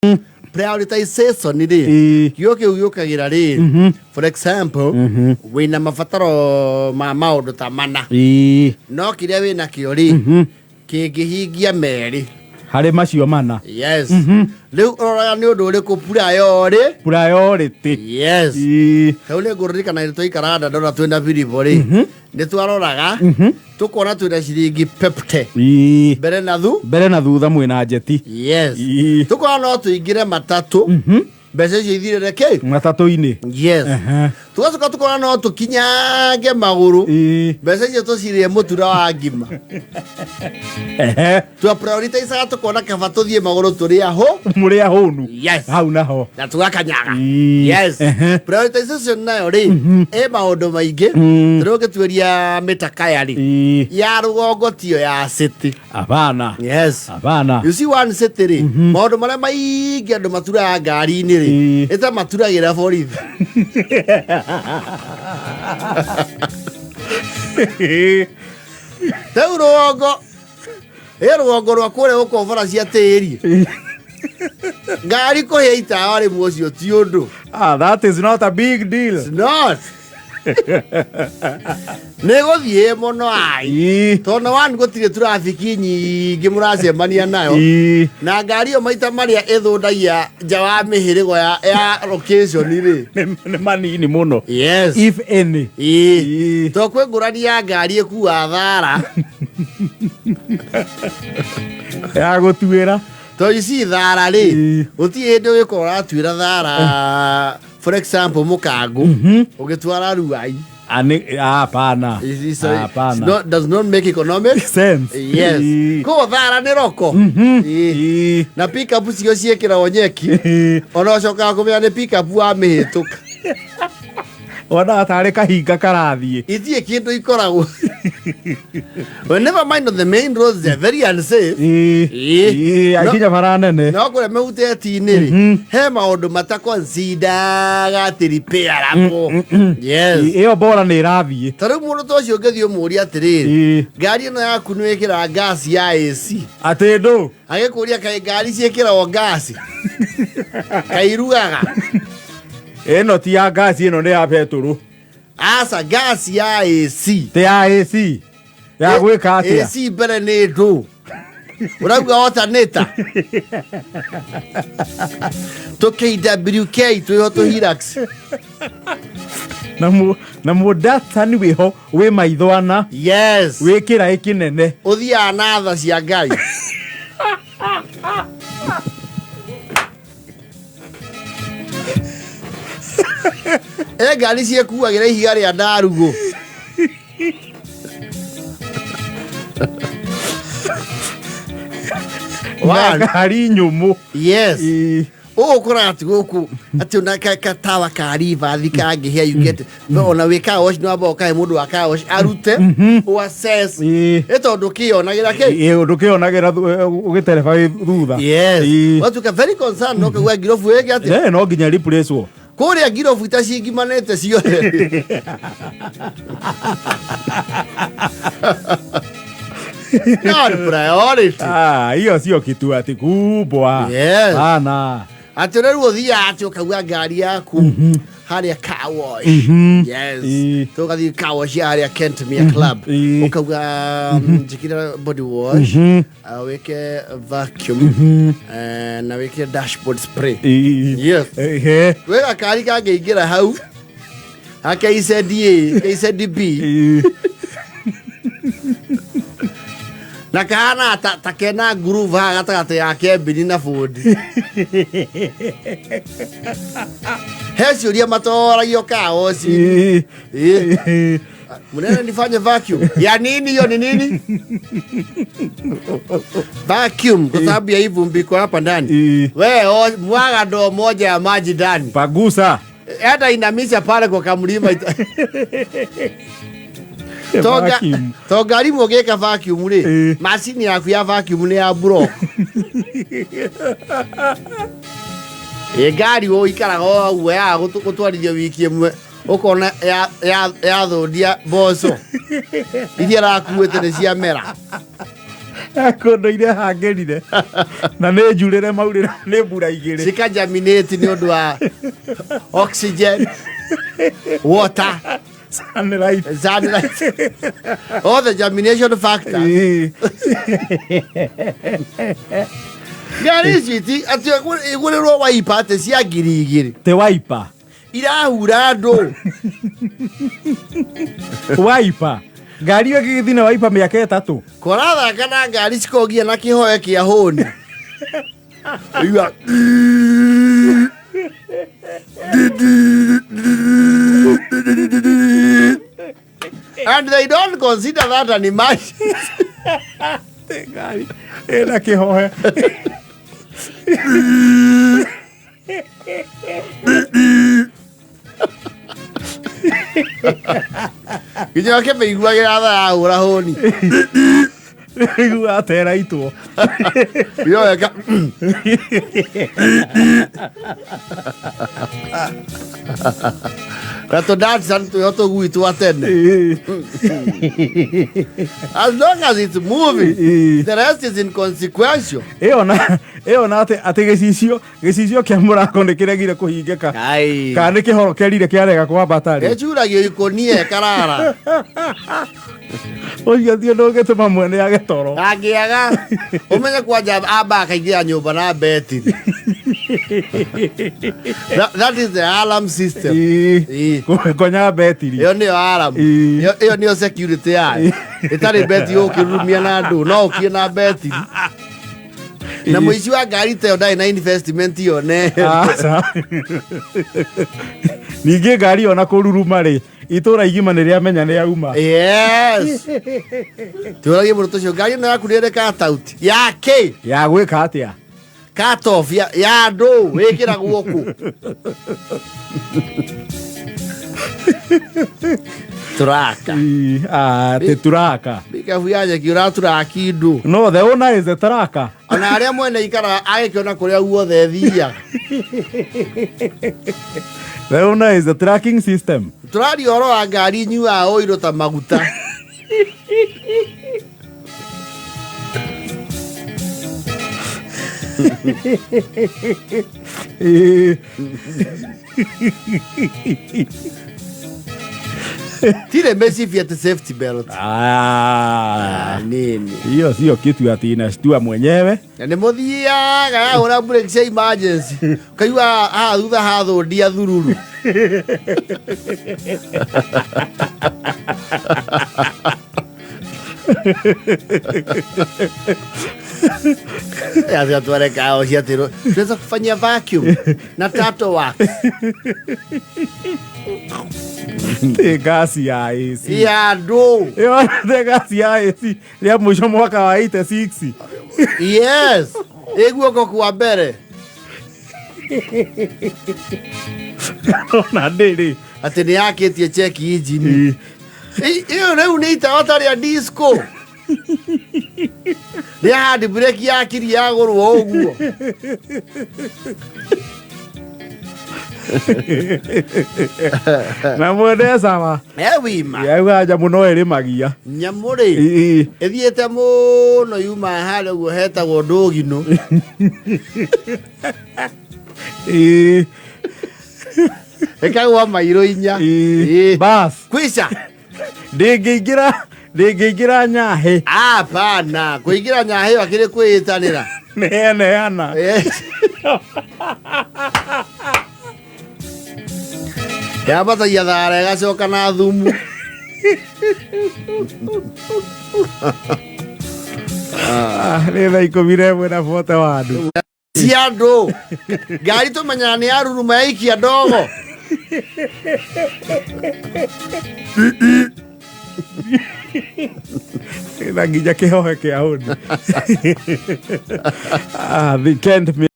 Prioritization rĩ, kiugo kĩu gĩũkagĩra rĩ, for example, wĩna mabataro ma maũndũ ta mana, no kĩrĩa wĩna kĩo rĩ, kĩngĩhingia merĩ harĩ macio mana. Yes. Rĩu ũroraga nĩ ũndũ ũrĩkũ priority. Priority. Yes. Rĩu nĩ ngũririkana nĩ twaikaraga Dandora twĩna Biribo rĩ, nĩ twaroraga tũkona twĩna ciringi pepte mbere na thu Mbere na thutha mwĩna njeti. Yes. Tũkona no tũingĩre matatũ, mbeca icio ithirĩre kĩ? Matatũ-inĩ. Yes. Tũgacoka tũkona no tũkinyange magũrũ, mbeca icio tũcirĩe mũtura wa ngima. Twa prioritizaga tũkona kaba tũthiĩ magũrũ tũrĩ aho. Mũrĩ ahũnu. Yes. Hau naho. Na tũgakanyaga. Yes. Prioritization nayo rĩ, ĩ maũndũ maingĩ. Tũrĩ ũngĩtuĩria mĩtakaya rĩ, ya rũgongo tiyo ya city. Hapana. Yes. Hapana. You see, one city rĩ, maũndũ marĩa maingĩ andũ maturaga ngari-inĩ rĩ, nĩ ta maturagĩra borithi. Rĩu rũgongo, ĩ rũgongo rwa kũrĩa gũkobora cia tĩri, ngari kũhĩa itawa rĩmwe ũcio ti ũndũ. Ah, that is not a big deal. It's not. Nĩ gũthiĩ mũno ai, tondũ one, gũtirĩ trafiki nyingĩ mũracemania nayo, na ngari ĩyo maita marĩa ĩthũndagia nja wa mĩhĩrĩgo ya location rĩ, Nĩ manini mũno. Yes. If any. Ĩĩ. To kwĩ ngũrani ya ngari ĩkuaga thara ya gũtuĩra. To ici thara rĩ, gũtirĩ hĩndĩ ũgĩkorwo ũratuĩra thara, for example, mũkangu ũgĩtwara Ruai. Ah, hapana. Hapana. Not, does not make economic sense. Yes. Koguo thara nĩ roko. Ĩĩ. Na pickup cio ciĩkĩragwo nyeki, ona ũcokaga kũmenya nĩ pickup wa mĩhĩtũka. Wonaga tarĩ kahinga karathiĩ. Itirĩ kĩndũ ikoragwo. Well, never mind, on the main roads they're very unsafe. Ĩĩ. Akinya bara nene. No kũrĩa mĩhuteti-inĩ rĩ, he maũndũ matakonsidaga atĩ repairable. Yes. Ĩyo bora nĩ ĩrathiĩ. Ta rĩu mũndũ ta ũcio ũngĩthiĩ ũmũrie atĩrĩrĩ, ngari ĩno yaku nĩ wĩkĩraga ngasi ya AC? Atĩ ndũ. Agĩkũria, kaĩ ngari ciĩkĩragwo ngasi? Kairugaga? Ĩno ti ya ngasi, ĩno nĩ ya betũrũ. Aca, ngasi ya AC. Ti ya AC ya gwĩka atĩa? AC mbere nĩ ndũ ũrauga alternator tũ KWK twĩho tũ Hilux. Na mũndatani wĩho wĩ maitho ana. Yes. Wĩ kĩraĩ kĩnene. Ũthiaga na tha cia Ngai. E ngari ciĩkuagĩra ihiga rĩa ndarugũ. Na ngari nyũmũ. Yes. Ũũ ũkoraga atĩ gũkũ atĩ ona katawa ka rivathi kangĩhĩa, you get, no ona wĩ car wash, nĩ wamba ũkahe mũndũ wa car wash arute ũ assess, ĩ tondũ kĩonagĩra kĩ. Ndũkĩonagĩra ũgĩtereba wĩ thutha. Yes. Watuĩka very concerned no kaigua ngirobu ĩngĩ atĩ No nginya replace-wo. Kũrĩa ngirobu itacingimanĩte ciothe. Not priority. Ah, hiyo sio kitu ati kubwa. Yes. Hapana. Atĩ rĩu ũthiaga atĩ ũkauga ngari yaku harĩa car wash. Yes. Tũgathiĩ car wash ya harĩa Kentmere Club. Ũkauga, njĩkĩra body wash, wĩke vacuum, na wĩke dashboard spray. Yes. Wĩ gakari kangĩingĩra hau ha KZA, KZB, na kahana ta kena groove haha gatagatĩ ya kembini na bundi, he ciũria matoragio kaoci. Mũnene, nifanye vacuum ya nini? Hiyo ni nini vacuum? Kwa sababu ya hii vumbi iko hapa ndani. We mwaga ndoo moja ya maji ndani. Pagusa. Hata inamisha pale kwa kamlima Vacuum. To ngari mũgĩka vacuum rĩ, macini yaku ya vacuum nĩ ya block. Ĩ ngari ũikaraga o ũguo yaga gũtwarithio wiki ĩmwe, ũkona yathũndia mboco iria rakuĩte nĩ ciamera. Kũndũ iria hangĩrire na nĩ njurĩre maurĩra nĩ mbura igĩrĩ. Cikajaminate nĩ ũndũ wa oxygen, water, Sunlight. Sunlight, all the germination factors. Ngari ici ti atĩ igũrĩrwo waipa atĩ cia 2000. Te waipa. Irahura andũ. Waipa ngari ĩyo ĩgĩgĩthiĩ na waipa mĩaka 3. Kũrathaka na ngari cikogia na kĩhoe kĩa hũni. Igua, and they don't consider that an emergency. Te ngari ĩna kĩhoe. Nginya ũkĩmĩiguagĩra tha yahũra hũni. Igua ateraitwo. Yoeka. Na tũdatsan twĩho tũgui twa tene. As long as it's moving, the rest is inconsequential. Ĩyo na ĩyo na atĩ atĩ gĩcicio gĩcicio kĩa mũrango nĩ kĩregire kũhingĩka. Ai. Kana nĩ kĩhorokerire kĩarega kwambata rĩ. Ĩcuragio ikũnia ĩkarara. Ũcio ti ũndũ ũngĩtũma mwene age toro. Angĩaga ũmenye kwanja amba akaingĩra nyũmba na betiri. That is the alarm system. Ĩĩ. Konya betiri. Ĩyo nĩyo alarm. Ĩyo nĩyo security yayo. Ĩtarĩ beti ũkĩrurumia na andũ no ũkie na betiri. Na mũici wa ngari ta ĩyo ndarĩ na investment ĩyo ne. Aca. Ningĩ ngari ona kũruruma rĩ, itũra igima nĩ rĩamenya nĩ yauma. Yes. Tũragie mũndũ ũcio ngari ĩno yaku nĩ ĩrĩ cut out. Ya kĩ? Ya gwĩka atĩa? Cut off ya andũ wĩkĩragwo kũ? Turaka. Ii, ah, Atĩ turaka. Bikabu ya nyeki ũraturaki ndũ. No, the owner is the tracker. Ona arĩa mwene ikara agĩkĩona kũrĩa guothe thiaga. The owner is the tracking system. Tũraria ũhoro wa ngari nyuaga ũirũ ta maguta. Ii. Tirĩ mĩcibi atĩ safety belt. Ah. Nini. Hiyo sio kitu ati inashtua mwenyewe. Na nĩ mũthiaga yahũra brake cia emergency. Ũkaigua haha thutha hathũndia thururu. Acia tware kao ciatĩrwo tunaweza kufanyia vacuum na tato wax. Ti ngasi ya AC. Ya andũ. Ĩyo ti ngasi ya AC rĩa mũico mwaka wa 86. Yes. Ĩ guoko kwa mbere. Ona ndĩrĩ. Atĩ nĩ yakĩtie check engine. Ĩyo rĩu nĩ itawa ta rĩa disco. Rĩa hand brake yakiri yagũrwo ũguo. Na mwene sawa. Ewima. Yauga nyamũ no ĩrĩmagia. Nyamũ rĩ Ii. ĩthiĩte mũno yuma harĩa ũguo hetagwo ndũginũ. Ii. Ĩkagwa mairũ 4. Ii. Ĩ. Bas. Kwisha. Ndĩngĩingĩra ndĩngĩingĩra nyahĩ. Hapana, kũingĩra nyahĩ ĩyo akĩrĩ kwĩĩtanĩra. Neaneana. Yes. Yambatagia thara ĩgacoka na thumu. Nĩ thaa 11 na 41. Cia andũ. Ngari tũmenyaga nĩ ya ruruma yaikia ndogo. Na nginya kĩhohe kĩa hũni. Ah, the Kent.